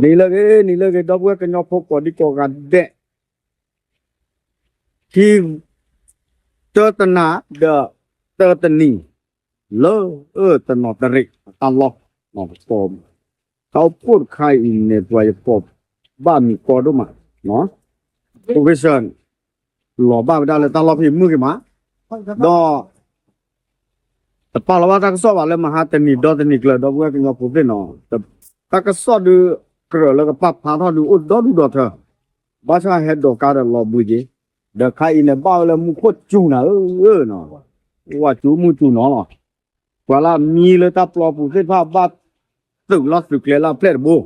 နံၤလၢအဂ့ၤ နံၤလၢအဂ့ၤ ဒီပုၢ်ဝဲၢ်ကညီဖိကိးဒံကိးဂၤဒဲး, ခံ, တၢတနၤဒီး တၢတနံၤ လၢအၢတနီၤတရံးအတၢ်လီၢ်, တၢ်အိၣ်ဖှိၣ်တခါအံၤန့ၣ် ပှၤယကိးဘၣ်မံၤကီဒိၣ်မး, ပဝ့ၢ်စၢၤ လီၤဘၣ်ဝဲဒၣ်လၢတၢ်လီၢ်ဖဲအံၤမုၢ်ဂ့ၤမး, ဒီး တပာ်လီၤဘၣ်တၢ်ကစီၣ်ဘၣ်လၢမဟါတနံၤဒီတနံၤကျၢၤ ဒီပုၢ်ဝဲၢ်ကညီဖိသ့ၣ်နီၤ, တၢ်ကစီၣ်ဒုး ကြၢးလၢကပာ်ဖျါထီၣ်ဒုးအိၣ်ဒီဒူၣ်ဒီထၢ, ဘၣ်ဆၣ်ဟဲဒိးကါဒီးလီၤဘှံးက့ၤ, ဒီးခါအံၤန့ၣ် ဘၣ်ဝဲလၢမူခိၣ်စူၤနၤဧၢ, ဝဲစူၤမုၢ်စူၤနီၤလီၤ, ပှၤလၢအမံလၢတၢ်ပျီပူၤသ့ၣ်တဖၣ်ဘၣ်သုးလီၢ်သုးကျဲလၢအဖျဲၣ်တဘိ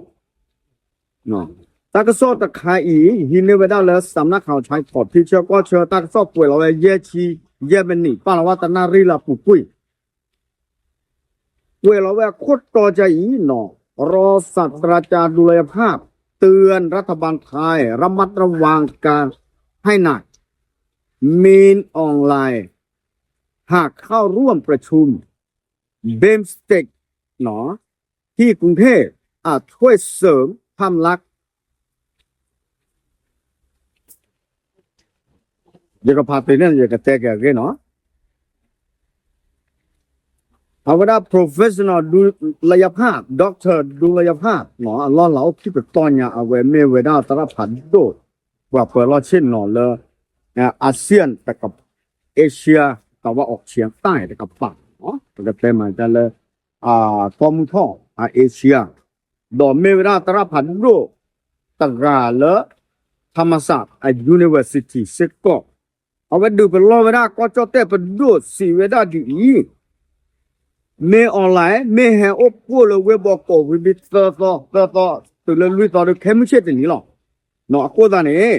တၢ်ကစီၣ်တခါအံၤ ဟံးန့ၢ်ဝဲဒၣ်လၢ စးနၣ်ခးအီၤ ထံကီၢ်ဆၢ တၢ်ကစီၣ်ကွဲးလီၤဝဲယဲၢ်ဆံ ယဲၢ်မံးနံး ပာ်လီၤဝဲတနၣ်ရံၣ်လၢအပူၤကွံာ်, ကွဲးလီၤဝဲအခိၣ်တီကါအံၤနီၤ, รองศาสตราจารย์ดุลยภาพ เตือนรัฐบาลไทย ระมัดระวังการให้นาย เมนอองหลาย หากเข้าร่วมประชุม บีมสเต็ก เนาะ ที่กรุงเทพ อาจช่วยเสริมภาพลักษณ์ ယကဖးသ့န့ၣ် ယကတဲက့ၤအဂ့ၢ်နီၤ, အဝဲဒၣ် professional ဒုလယဖၣ် doctor ဒုလယဖၣ်နီၤ အလီၢ်လၤအိၣ်ခံကတီၢ်ညါ အဝဲမ့ၢ်ဝဲဒၣ်သရၣ်ဖးဒိၣ် ပှၤပၢၤလီၢ်ဆ့ၣ်နီၤလၢ Asia တကပၤ Asia တဝၣ်အီၣ်ဆံးတၢ်တကပၤ, ပကတဲမၤတၢ်လၢ ကီၢ်မုၢ်ထီၣ် Asia ဒီးမ့ၢ်ဝဲဒၣ်သရၣ်ဖးဒိၣ်တဂၤလၢ Thammasat University စ့ၢ်ကီး, အဝဲဒုးပလီၢ်ဝဲဒၣ်ကီၢ်ကၠီၣ်တဲၣ်ပဒိၣ်စံးဝဲဒၣ်ဒ်အံၤ, မ့ၢ် online မ့ၢ်ဟဲအိၣ်ဖှိၣ်လၢဝ့ၢ်ဘီကီးဝံၤဘံၣ်သၢသီ သၢသီ တုၤလၢလွံၢ်သီဒီး ခဲမုၢ်ဆ့ၣ်တနံၤလီၤ. အဃိသတးန့ၣ်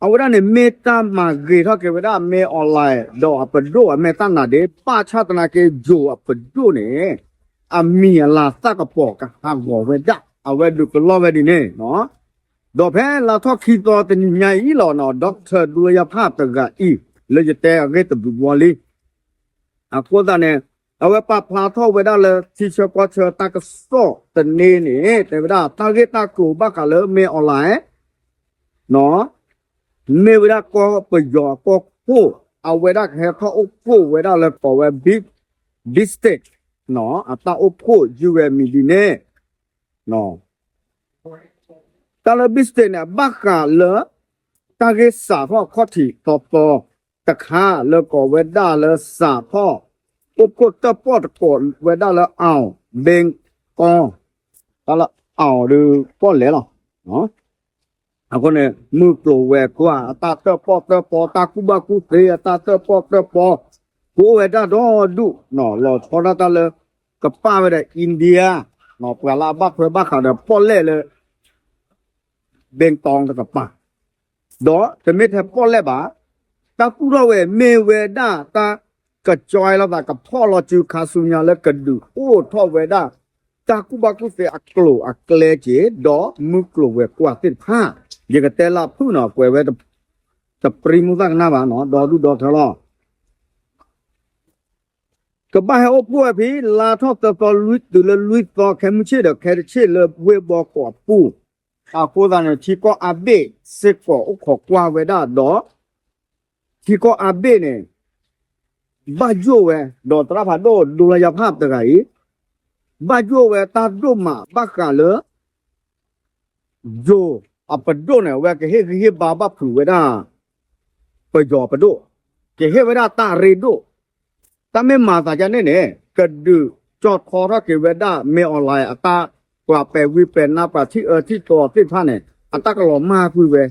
အဝဲဒၣ်န့ၣ် မ့ၢ်တၢ်မၤဂ့ၤထီၣ်က့ၤဝဲဒၣ် မ့ၢ် online ဒီးအပဒိၣ်အမဲာ်တၢ်နးဒ့ ဘၣ်ဆၣ်သနာ်က့ ယိၤအပဒိၣ်န့ၣ် အမံၤအလၤသၣ်ကပီၤကဟးဂီၤဝဲဒၣ် အဝဲဒုးပလီၢ်ဝဲဒ်န့ၣ် ဒီးဖဲလါထီၣ်ခံသီတနံၤညါအံၤလီၤနီၤ doctor ဒုလယဖၣ်တဂၤအံၤ လၢယတဲအဂ့ၢ်တဘျီဘျီလံ. အဃိသတးန့ၣ် အဝဲပာ်ဖျါထီၣ်ဝဲဒၣ်လၢထံဆၢကီၢ်ဆၢတၢ်ကစီၣ်တန့ၢ်န့ၣ် တဲဝဲဒၣ်တၢ်ဂ့ၢ်တၢ်ကျိၤဘၣ်ဃးလၢမ့ၢ် online မ့ၢ်ဝဲဒၣ်ကီၢ်ပယီၤအကီၢ်ခိၣ် အဝဲဒၣ်ကဟဲထီၣ်အိၣ်ဖှိၣ်ဝဲဒၣ်လၢကိးဝဲ ဘံၣ်စတ့း အတၢ်အိၣ်ဖှိၣ်ယုၢ်ဝဲမံၤဒ်န့ၣ် တၢ်လၢဘံၣ်စတ့းန့ၣ် အဘၣ်ဃးလၢ တၢ်ဂ့ၢ်စးထီၣ်အခီၣ်ထံးသီသီတခါ လၢကိးဝဲဒၣ်လၢစးထီၣ် အိၣ်ဖှိၣ်တၢၣ်ပီၣ်တကိးဝဲဒၣ်လၢ အောင်ဘင်ကောင်း တၢ်လၢအောင်ဒီးပီၣ်လဲၣ်လီၤ. အဃိန့ၣ် မုၢ်ကျိၤဝဲၤကွာ်အတၢ်တၢၣ်ပီၣ်တၢၣ်ပီ တၢ်ကူၣ်ဘၣ်ကူၣ်သ့အတၢ်တၢၣ်ပီၣ်တၢၣ်ပီ ကအိၣ်ဝဲဒၣ်ဒီဒူၣ်နီၤ လီၤဆီဒၣ်တၢ်လၢ ကပာ်ဝဲဒီး India ပှၤလၢအဘၣ်ထွဲဘၣ်ဃးဒီးပီၣ်လဲၣ်လၢ ဘင်ကောင်းတကပၤ ဒီးတမ့ၢ်ထဲပီၣ်လဲၣ်ဘၣ်, တၢ်ကူၣ်ထီၣ်ဝဲမ့ၢ်ဝဲဒၣ်တၢ်ကကွဲးလိာ်သးကဖီၣ်လီၤစုခါဆူညါလၢကဒုးအိၣ်ထီၣ်ဝဲဒၣ် တၢ်ကူၣ်ဘၣ်ကူၣ်သ့အကျိၤအကျဲက့ၤ ဒီးမုၢ်ကျိၤဝဲၤကွာ်သ့ၣ်တဖၣ်, ယကတဲလၢဖုၣ်နီၤ ကွဲးဝဲ တပြံမူသၣ်ကနၣ်ဘၣ်နီၤ ဒီဒူၣ်ဒီထၢလီၤ. ကဘၣ်ဟဲအိၣ်ဖှိၣ်ဝဲဖဲ လါထီၣ်သၢသီလွံၢ်တုၤလၢလွံၢ်သီ ခဲမုၢ်ဆ့ၣ်ဒီးခဲတဆ့ၣ်လၢဝ့ၢ်ဘီကီးအပူၤ, အဃိသတးန့ၣ် ထံကီၢ်အါဘ့ၣ်စ့ၢ်ကီးအိၣ်ခိးကွၢ်ဝဲဒၣ်ဒီး ထံကီၢ်အါဘ့ၣ်န့ၣ် ဘၣ်ယိၣ်ဝဲ ဒီးသရၣ်ဖးဒိၣ်ဒိလယါဖၣ်တဂၤအံၤ ဘၣ်ယိၣ်ဝဲတၢ်ဒိၣ်မးဘၣ်ဃးလၢ ယိၤအပဒိၣ်န့ၣ် အဝဲကဟ့ၣ်ဂံၢ်ဟ့ၣ်ဘါဘၣ်ဖုးဝဲဒၣ် ပယီၤပဒိၣ်, ကဟ့ၣ်ဝဲဒၣ်တၢ်ရ့ဒိၣ်, တၢ်မ့ၢ်မၤသးဒ်န့ၣ်န့ၣ် ကဒုးကၠီထီထီၣ်က့ၤဝဲဒၣ် မင်းအောင်လှိုင် အတၢ်ပှၤပဲာ်ဝံပဲာ်နါ ပှၤထံၣ်အၢထံၣ်သီသ့ၣ်တဖၣ်န့ၣ် အတၢ်ကလီၤမၢ်ကွံာ်ဝဲ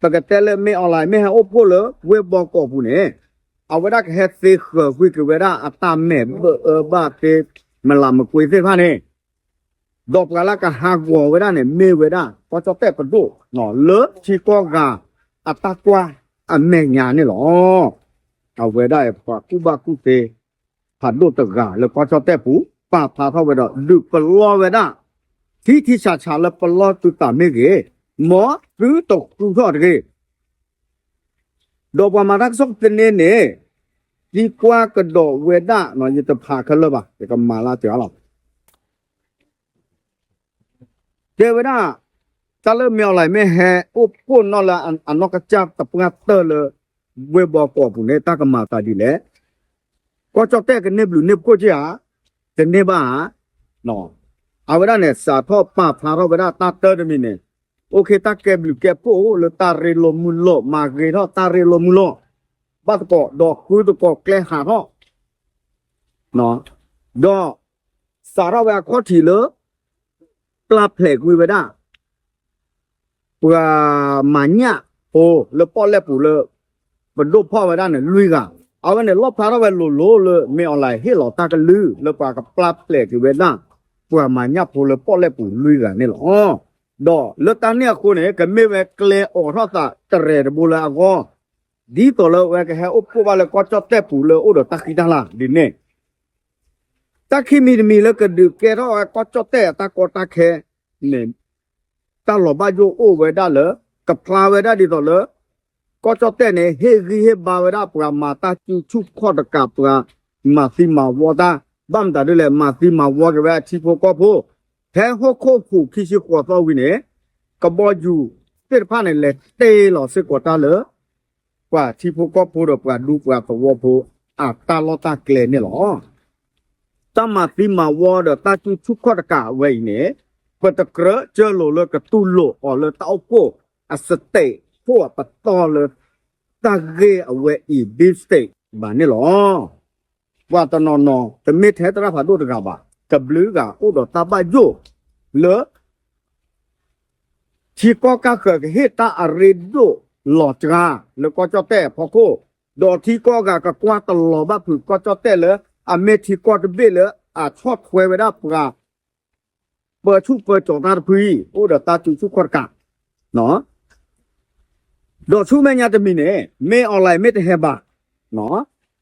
ပကတဲလၢ မင်းအောင်လှိုင် မ့ၢ်ဟဲအိၣ်ဖှိၣ်လၢဝ့ၢ်ဘီကီးပူၤန့ၣ် အဝဲဒၣ်ကဟဲသ့ဃၢၤကွံာ်က့ၤဝဲဒၣ်အတၢ်မဲာ်ဘၢၣ်အၢဘၣ်သ့ မုၢ်လၢ်မုၢ်ကွံာ်သ့ၣ်တဖၣ်န့ၣ် ဒီးပှၤလၢကဟးဂီၤဝဲဒၣ်န့ၣ် မ့ၢ်ဝဲဒၣ် ကီၢ်ကၠီၣ်တဲၣ်ပဒိၣ် လၢထံကီၢ်ဂၤအတၢ်ကွၢ်အမဲာ်ညါန့ၣ်လီၤ. အဝဲဒၣ်ပှၤကူၣ်ဘၣ်ကူၣ်သ့ ဖးဒိၣ်တဂၤလၢကီၢ်ကၠီၣ်တဲၣ်ပူၤ ပာ်ဖျါထီၣ်ဝဲဒီး ဒုးပလီၢ်ဝဲဒၣ် ထံထံဆးဆးလၢပလီၢ်သုသးမ့ၢ်ဂ့ၤ, မ်သုတဃူထီၣ်တဂ့ၤ ဒီးပှၤမၤတၢ်ကစီၣ်သန့န့ၣ် သံကွၢ်ကဒီးဝဲဒၣ် ယတဖးခဲလၢာ်ဘၣ် ယကမၤလၢတဂၤလီၤ. တဲဝဲဒၣ် တၢ်လၢမ့ၢ်အီၣ်လဲၣ်မ့ၢ်ဟဲအိၣ်ဖှိၣ်နီၣ်လၢအနီၢ်ကစၢ်တပှၢ်တၢၢ်လၢ ဝ့ၢ်ဘီကီၢ်ပူၤန့ၣ် တၢ်ကမၤသးဒ်လဲၣ်. ကီၢ်ကၠီၣ်တဲၣ်ကန့ၢ်ဘျုးန့ၢ်ဖှိၣ်က့ဧါ, တန့ၢ်ဘၣ်ဧါ. အဝဲဒၣ်န့ၣ် စးထီၣ်ပာ်ဖျါထီၣ်ဝဲဒၣ်တၢ်တၢတမံၤန့ၣ်, အိၣ်ခ့ တၢ်ကဲဘျုးကဲဖှိၣ်လၢတၢ်ရ့လိာ်မုာ်လိာ် မၤဂ့ၤထီၣ်တၢ်ရ့လိာ်မုာ်လိာ် ဘၣ်သကိး ဒီးဃုသကိးကျဲဟးထီၣ် ဒီး စးထီၣ်ဝဲအခီၣ်ထံးလၢ ပျၢ်ဖျဲးကွံာ်ဝဲဒၣ် ပှၤမၤညၣ်ဖိလၢပီၣ်လဲၣ်ပူၤလၢ ပဒိၣ်ဖီၣ်ဝဲဒၣ်န့ၣ် လွံၢ်ဂၤ, အဝဲန့ၣ်လီၣ်ဖျါထီၣ်ဝဲလိၤလိၤလၢ မ့ၢ်အီၣ်လဲၣ်ဟ့ၣ်လီၤတၢ်ကလုၢ်လၢပှၤကပျၢ်ဖျဲးက့ၤဝဲဒၣ် ပှၤမၤညၣ်ဖိလၢပီၣ်လဲၣ်ပူၤလွံၢ်ဂၤန့ၣ်လီၤ. ဒီးလၢတၢ်န့ၣ်အဃိန့ၣ် ကမ့ၢ်ဝဲကျဲအိးထီၣ်သးတရဲၤတဘိလၢအဂီၢ်, ဒ်သိးလၢအဝဲကဟဲအိၣ်ဖှိၣ်ဘၣ်လၢကီၢ်ကၠီၣ်တဲၣ်ပူၤလၢအိၣ်ဒီးတၢ်ဃံတၢ်လၤဒ်န့ၣ် တၢ်ခံမံၤတမံၤလၢကဒုးကဲထီၣ်ဝဲကီၢ်ကၠီၣ်တဲၣ်အတၢ်ကီတၢ်ခဲန့ၣ် တၢ်လီၤဘၣ်ယိၣ်အိၣ်ဝဲဒၣ်လၢ ကဖျါဝဲဒၣ်ဒ်သိးလၢ ကီၢ်ကၠီၣ်တဲၣ်န့ၣ် ဟ့ၣ်ဂံၢ်ဟ့ၣ်ဘါဝဲဒၣ်ပှၤမၤတၢ်စုဆူၣ်ခီၣ်တကး ပှၤမၤသံမၤဝီတၢ်, ဘၣ်မတၤဒ်လဲၣ် မၤသံမၤဝီက့ၤဝဲအထံဖိကီၢ်ဖိ, ဖဲဟီၣ်ခိၣ်ဟူးခံဆံဃိးသီဝံၤန့ၣ် ကဘီယူၤသ့ၣ်တဖၣ်န့ၣ် လဲၤတ့ၢ်လီၤစ့ၢ်ကီးတၢ်လၢ ပှၤထံဖိကီၢ်ဖိဒီးပှၤဒူပှၤသဝီဖိ အတၢ်လီၢ်တၢ်ကျဲန့ၣ်လီၤ. တၢ်မၤသံမၤဝီဒီးတၢ်စုဆူၣ်ခီၣ်တကးဝဲအံၤန့ၣ် ပတကြၢးစၢလိာ်လၢကတူၢ်လိာ်အီၤလၢတၢ်အိၣ်ဖှိၣ်အ state ဖိအပတီၢ်လၢ တၢ်ဂ့ၢ်အဝဲအံၤ beef state ဘၣ်န့ၣ်လီၤ. ပှၤတနီၤနီၤ တမ့ၢ်ထဲသရၣ်ဖးဒိၣ်တဂၤဘၣ်, တဘျုးဂၤအိၣ်ဒီးတၢ်ဘၣ်ယိၣ်လၢ ထံကီၢ်ကၢ်ဃၢၤကဟ့ၣ်တၢ်အရ့ဒိၣ်လီၤစှၤလၢကီၢ်ကၠီၣ်တဲၣ်အဖီခိၣ်, ဒီးထံကီၢ်ဂၤကကွၢ်တလီၤဘၣ်ဖုးကီၢ်ကၠီၣ်တဲၣ်လၢ အမ့ၢ်ထံကီၢ်တဘ့ၣ်လၢအဆီၣ်ထွဲဝဲဒၣ်ပှၤ ပၢဆူၣ်ပၢကၠီၤတၢ်တဖုအံၤ အိၣ်ဒီးတၢ်စုဆူၣ်ခီၣ်တကး ဒီးဆူမဲာ်ညါတမံၤန့ၣ် မ့ၢ်အီၣ်လဲၣ်မ့ၢ်တဟဲဘၣ်,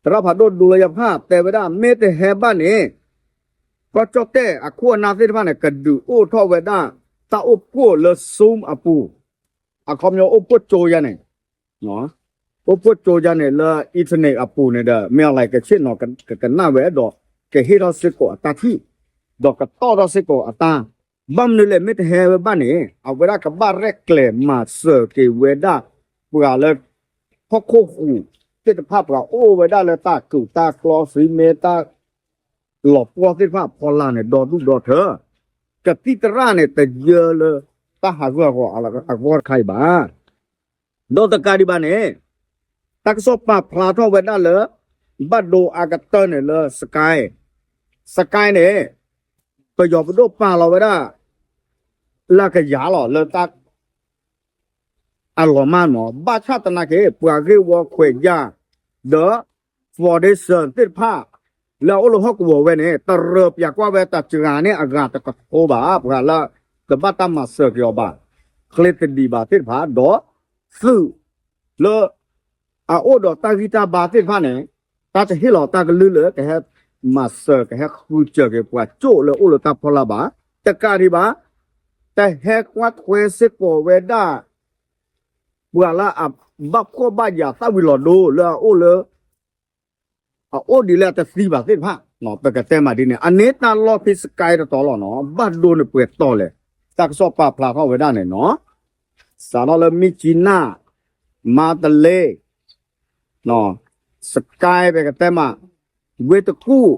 သရၣ်ဖးဒိၣ်ဒိလၢယဖၣ်တဲဝဲဒၣ် မ့ၢ်တဟဲဘၣ်န့ၣ် ကီၢ်ကၠီၣ်တဲၣ်အခိၣ်အနၢ်သ့ၣ်တဖၣ်န့ၣ် ကဒုးအိၣ်ထီၣ်ဝဲဒၣ် တၢ်အိၣ်ဖှိၣ်လၢ Zoom အပူၤ, အခီပညီအိၣ်ဖှိၣ်ကၠိယါန့ၣ် အိၣ်ဖှိၣ်ကၠိယါန့ၣ်လၢ internet အပူၤန့ၣ်ဒီး မ့ၢ်အီၣ်လဲၣ်ကဆ့ၣ်နီၤကကနၣ်ဝဲဒီး ကဟ့ၣ်ထီၣ်စ့ၢ်ကီးအတၢ်ထံၣ်, ဒီးကတီၢ်ထီၣ်စ့ၢ်ကီးအတၢ်, ဘၣ်မနုၤလဲၣ် မ့ၢ်တဟဲဝဲဘၣ်န့ၣ် အဝဲဒၣ်ကဘၣ်ရဲၣ်ကျဲၤမၤစၢၤက့ၤဝဲဒၣ် ပှၤလၢ ဟီၣ်ခိၣ်ဟူးသ့ၣ်တဖၣ် ပှၤအိၣ်ဝဲဒၣ်လၢတၢ်ကူးတၢ်ကျီ သံမ့ၢ်တၢ်လီၤပှီၢ်သ့ၣ်တဖၣ်အဖီလာ်န့ၣ် ဒီဒူၣ်ဒီထၢ ကသံၣ်သရၣ်န့ၣ် တယၢလၢတၢ်ဟးဂူာ်ဟးဂီၤအဂီၢ်တခါအံၤဘၣ်. ဒီးတကးဒံးဘၣ်န့ၣ် တၢ်ကစီၣ်ပာ်ဖျါထီၣ်ဝဲဒၣ်လၢ ဘၣ်ဒိအါကတၢၢ်န့ၣ်လၢ Sky, Sky န့ၣ် ပယီၤပဒိၣ်ပာ်လီၤဝဲဒၣ် လၢကယၤလီၤ လၢတၢ် အလီၤမၢ်မး ဘၣ်ဆၣ်သနာ်က့ ပှၤဂ့ၢ်ဝီခွဲးယာ် ဒီး foundation သ့ၣ်တဖၣ် လၢအအိၣ်လၢဟီၣ်ကဝီၤဝဲန့ၣ် တရၢပၠးကွၢ်ဝဲတၢ်စှၤန့ၢ်အဂၤတကထိဘၣ် ပှၤလၢ တဘၣ်တၢ်မၤစၢၤက့ၤအီၤဘၣ် ချ့တဒံးဘၣ်သ့ၣ်တဖၣ် ဒီး သုးလၢ အအိၣ်ဒီးတၢ်ဂံၢ်တၢ်ဘါသ့ၣ်တဖၣ်န့ၣ် တၢ်တဟ့ၣ်လီၤတၢ်ကလုၢ်လၢကဟဲမၤစၢၤ ကဟဲဃုစၢၤက့ၤပှၤကၠိၣ်လၢအိၣ်လၢတၢ်ဖီလာ်ဘၣ်. တကးဒံးဘၣ် တဟဲကွၢ်ထွဲစ့ၢ်ကီးဝဲဒၣ် ပှၤလၢအဘၣ်ဖှီၣ်ဘၣ်ယာ်သၣ်ဝံၤလီၤဒိလၢအအိၣ်လၢ အအိၣ်ဒ်လၢအတသံဘၣ်သ့ၣ်တဖၣ် ပကတဲမးဒ်န့ၣ် အန့ၣ်တၢ်လီၢ်ဖဲ Sky တတီၤလီၤနီၤ ဘၣ်ဒိန့ၣ်ပှဲၤတီၤလဲၣ် တၢ်ကစီၣ်ပာ်ဖျါထီၣ်ဝဲဒၣ်န့ၣ်နီၤ စးထီၣ်လၢ မြစ်ကြီးနား, မန္တလေး, Sky ပကတဲမး ဝ့ၢ်တကူၣ်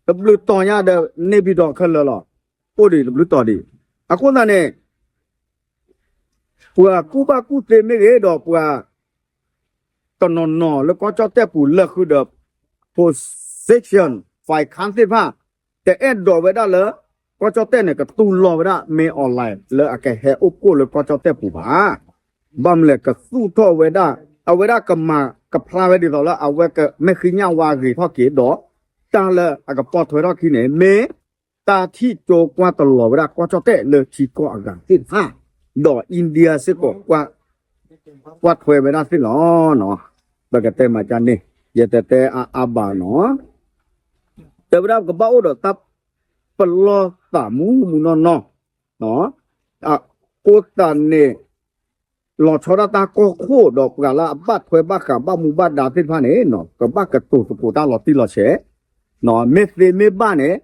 တဘျုးတီၤညါဒီး န့ၢ်ဘံၣ်ဒီးခဲလၢာ်လီၤ အိၣ်ဒံးတဘျုးတီၤဒံး အဃိသတးန့ၣ် ပှၤကူၣ်ဘၣ်ကူၣ်သ့မ့ၢ်ဂ့ၤဒီးပှၤ တနီၤနီၤလၢကီၢ်ကၠီၣ်တဲၣ်ပူၤလၢာ်ဃုာ်ဒီး position ဖဲခၣ်သ့ၣ်တဖၣ် တအဲၣ်ဒိးဝဲဒၣ်လၢ ကီၢ်ကၠီၣ်တဲၣ်န့ၣ် ကတူၢ်လိာ်ဝဲဒၣ် မ့ၢ်အီၣ်လဲၣ် လၢအကဟဲအိၣ်ဖှိၣ်လၢကီၢ်ကၠီၣ်တဲၣ်ပူၤဘၣ်. ဘၣ်မနုၤလဲၣ် ကသူၣ်ထီၣ်ဝဲဒၣ် အဝဲဒၣ်ကမၤကဖျါဝဲဒ်သိးလၢ အဝဲကမ့ၢ်ဃ့ညၣ်ဝါဂ့ၤထီၣ်က့ၤဒီး တၢ်လၢအကပိာ်ထွဲထီၣ်ခံန့ၣ် မ့ၢ် တၢ်ထံၣ်ကၠိကွၢ်တလီၤဝဲဒၣ်ကီၢ်ကၠီၣ်တဲၣ်လၢထံကီၢ်အဂၤသ့ၣ်တဖၣ်, ဒီး India စ့ၢ်ကီး ကွၢ်ထွဲဝဲဒၣ်သ့ၣ်လီၤ. ပကတဲမးကန့ၣ် ယတတဲအါအါဘၣ်နီၤ, တဲဝဲဒၣ်ကဘၣ်အိၣ်ဒီးတၢ်ပလီၢ်သးမူမူနီၢ်နီၢ်, အဃိသတးန့ၣ် လီၤဆီဒၣ်တၢ်ကီၢ်ခိၣ်ဒီးပှၤလၢအဘၣ်ထွဲဘၣ်ဃးဘၣ်မူဘၣ်ဒါသ့ၣ်တဖၣ်န့ၣ် ကဘၣ်ကတိၤသကိးတၢ်လီၤတံၢ်လီၤဆဲး, မ့ၢ်သ့မ့ၢ်ဘၣ်န့ၣ်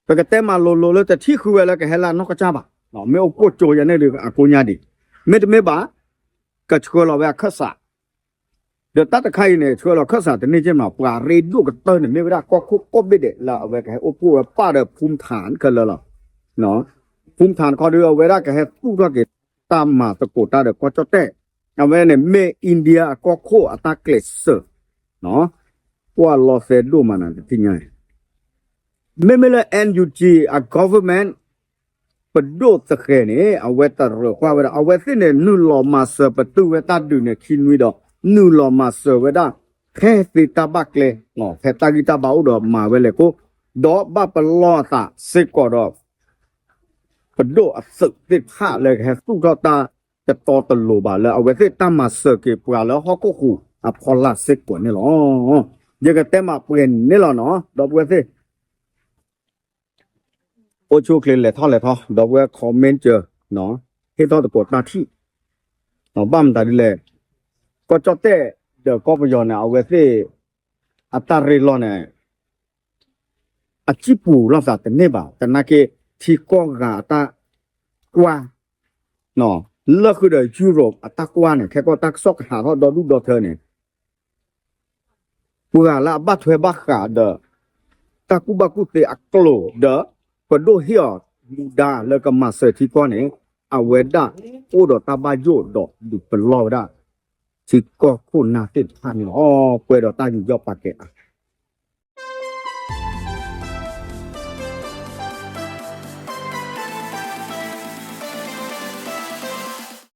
ပကတဲမၤလိၤလိၤလၢတထံၣ်ဃုာ်ဝဲလၢကဟဲလၢအနီၢ်ကစၢ်ဘၣ်, မ့ၢ်အိၣ်ဖှိၣ်ကၠိယဲန့ၣ်ဒီးအကိးညါဒံး, မ့တမ့ၢ်ဘၣ် ကဆှၢလီၤဝဲအခၢၣ်စး, ဒီးတၢ်တခါအံၤန့ၣ် ဆှၢလီၤခၢၣ်စးတန့ၢ်က့မး ပှၤရ့ဒိၣ်ကတၢၢ်န့ၣ် မ့ၢ်ဝဲဒၣ်ကီၢ်ခိၣ်ကိးဘ့ၣ်ဒဲးလၢအဝဲကဟဲအိၣ်ဖှိၣ်ဝဲပၢ်ဒီး ဖူမထၣ်ခဲလၢာ်လီၤ. ဖူမထၣ်တခီဒီး အဝဲဒၣ်ကဟဲသူၣ်ထီၣ်က့ၤတၢ်မၤသကိးတၢ်ဒီးကီၢ်ကၠီၣ်တဲၣ်, အဝဲန့ၣ်မ့ၢ် India အကီၢ်ခိၣ်အတၢ်ကျဲးစၢး, ကွၢ်လီၤသဲဒိၣ်မးနၤတထံၣ်ညါ မ့မ့ၢ်လၢ NUG အ government ပဒိၣ်သဃဲၤန့ၣ် အဝဲတရၢၢ်ကွၢ်ဝဲဒၣ် အဝဲသ့ၣ်န့ၣ် နုာ်လီၤမၤစၢၤပတုာ်ဝဲတၢ်ဒုးန့ၣ်ခံနွံဒီး နုာ်လီၤမၤစၢၤဝဲဒၣ် ဖဲသ့တၢ်ဘၣ်ကျဲ ဖဲတၢ်ဂံၢ်တၢ်ဘါအိၣ်ဒီးမၤဝဲလဲၤကိၣ်, ဒီးဘၣ်ပလီၢ်အသးစ့ၢ်ကီးဒီး ပဒိၣ်အသုးသ့ၣ်တဖၣ်လၢကဟဲသူၣ်ထီၣ်တၢ်တတီတလိၤဘၣ်လၢအဝဲသ့ၣ်တၢ်မၤစၢၤက့ၤပှၤလၢဟီၣ်ခိၣ်ဟူးအဖီလာ်စ့ၢ်ကီးန့ၣ်လီၤ. ယကတဲမးပှဲၤန့ၣ်လီၤနီၤ ဒီပုၢ်ဝဲၢ်သ့ၣ် အိၣ်ဆူၣ်အိၣ်ချ့လဲၤထီၣ်လဲၤထီ ဒီပုၢ်ဝဲၢ် comment စၢၤ, ဟ့ၣ်ထီၣ်သကိးတၢ်ထံၣ်, ဘၣ်မတၤဒ်လဲၣ်, ကီၢ်ကၠီၣ်တဲၣ်ဒီးကီၢ်ပယီၤန့ၣ် အဝဲသ့ၣ် အတၢ်ရ့လိာ်န့ၣ် အစံၣ်ပူၤလိာ်သးတန့ၢ်ဘၣ်, သနာ်က့ ထံကီၢ်ဂၤအတၢ်ကွၢ် လၢဃုာ်ဒီး Europe အတၢ်ကွၢ်န့ၣ် ခဲကီၢ်တၢ်ကစီၣ်ကဟးထီၣ်ဒီဒူၣ်ဒီထၢန့ၣ် ပှၤလၢအဘၣ်ထွဲဘၣ်ဃးဒီး တၢ်ကူၣ်ဘၣ်ကူၣ်သ့အကျိၤဒီး ပဒိၣ်ဟ့ၣ်အီၤမူဒါလၢကမၤစၢၤထံကီၢ်န့ၣ် အဝဲဒၣ်အိၣ်ဒီးတၢ်ဘၣ်ယိၣ်ဒီးဒုးပလီၢ်ဝဲဒၣ် ထံကီၢ်ခိၣ်နၢ်သ့ၣ်တဖၣ်န့ၣ်လီၤ. ပှဲၤဒီးတၢ်ယူးယီၣ်ပာ်ကဲ